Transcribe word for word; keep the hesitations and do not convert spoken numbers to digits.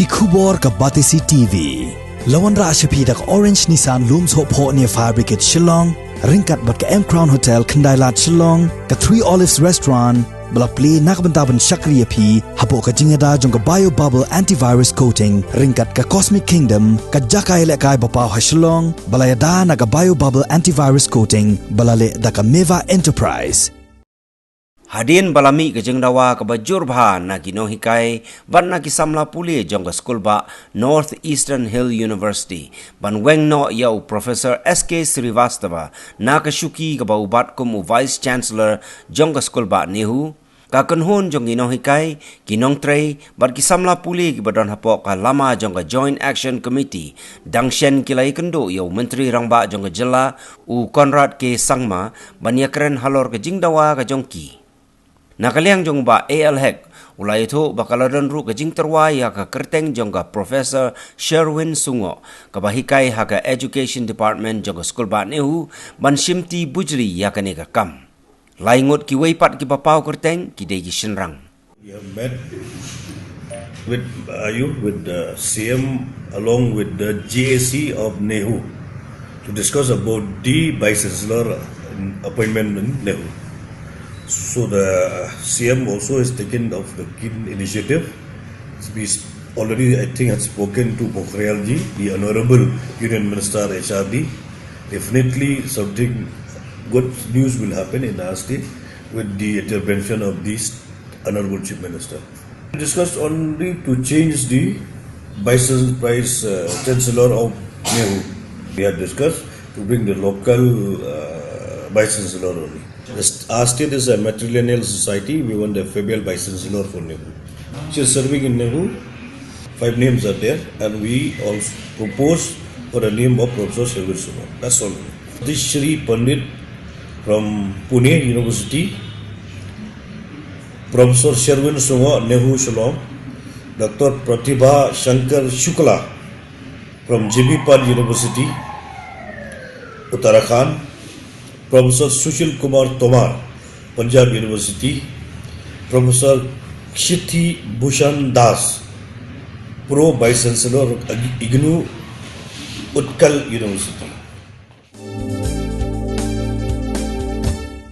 Ki khubor ka Batesi T V. La wanrah sha phi da ka Orange Nissan Lum Sohphoh near Fire Brigade Shillong, ryngkat bad ka M Crown Hotel Khyndailad Shillong, ka Three Olives Restaurant, ba la plie na ka bynta ban shakri ïa phi hapoh ka jingïada jong ka Bio Bubble Antivirus Coating, ryngkat ka Cosmic Kingdom, ka jaka ïalehkai ba paw ha Shillong, ba la ïada na ka Bio Bubble Antivirus Coating, ba la leh da ka Meva Enterprise. Hadien ba la mih ka jingdawa kaba jur bha na ki nonghikai bad na ki samla pule jong ka skulbah North Eastern Hill University, ban weng noh ïa u Professor S K Srivastava na ka shuki kaba u bat kum u Vice Chancellor jong ka skulbah NEHU, ka kynhun jong ki nonghikai, ki nongtrei bad ki samla pule kiba don hapoh ka lama jong ka Joint Action Committee, dang shen ki la ïakynduh ïa u Myntri Rangbah jong ka jylla, u Conrad K Sangma, ban ïakren halor ka jingdawa ka jong ki. Na ka liang jong u Bah A L Hek, u la ïathuh ba ka la don ruh ka jingtyrwa ïa ka kyrteng jong ka Professor Sherwin Sungoh, kaba hikai ha ka Education Department jong ka skulbah NEHU, ban shimti bujli ïa kane ka kam. Lai ngut kiwei pat kiba paw kyrteng ki dei ki shynrang. We have met with, uh, you, with the C M along with the J A C of NEHU to discuss about the Vice Chancellor appointment in NEHU. So the C M also has taken of the keen initiative. We s- already, I think, had spoken to Pokhriyal ji, the Honorable Union Minister H R D. Definitely something good news will happen in our state with the intervention of this Honorable Chief Minister. We discussed only to change the Vice, Vice, uh, Chancellor of NEHU. We had discussed to bring the local, uh, Vice Chancellor only. The st- our state is a matrilineal society. We want a female Vice Chancellor for NEHU. She is serving in NEHU five names are there, and we also propose for the name of Professor Sherwin Sungoh. That's all. This Shri Pandit from Pune University, Professor Sherwin Sungoh, NEHU Shillong, Doctor Pratibha Shankar Shukla from J B Pant University, Uttarakhand, Professor Sushil Kumar Tomar, Punjab University, Professor Kshiti Bhushan Das, Pro Vice Chancellor, IGNOU, Utkal University.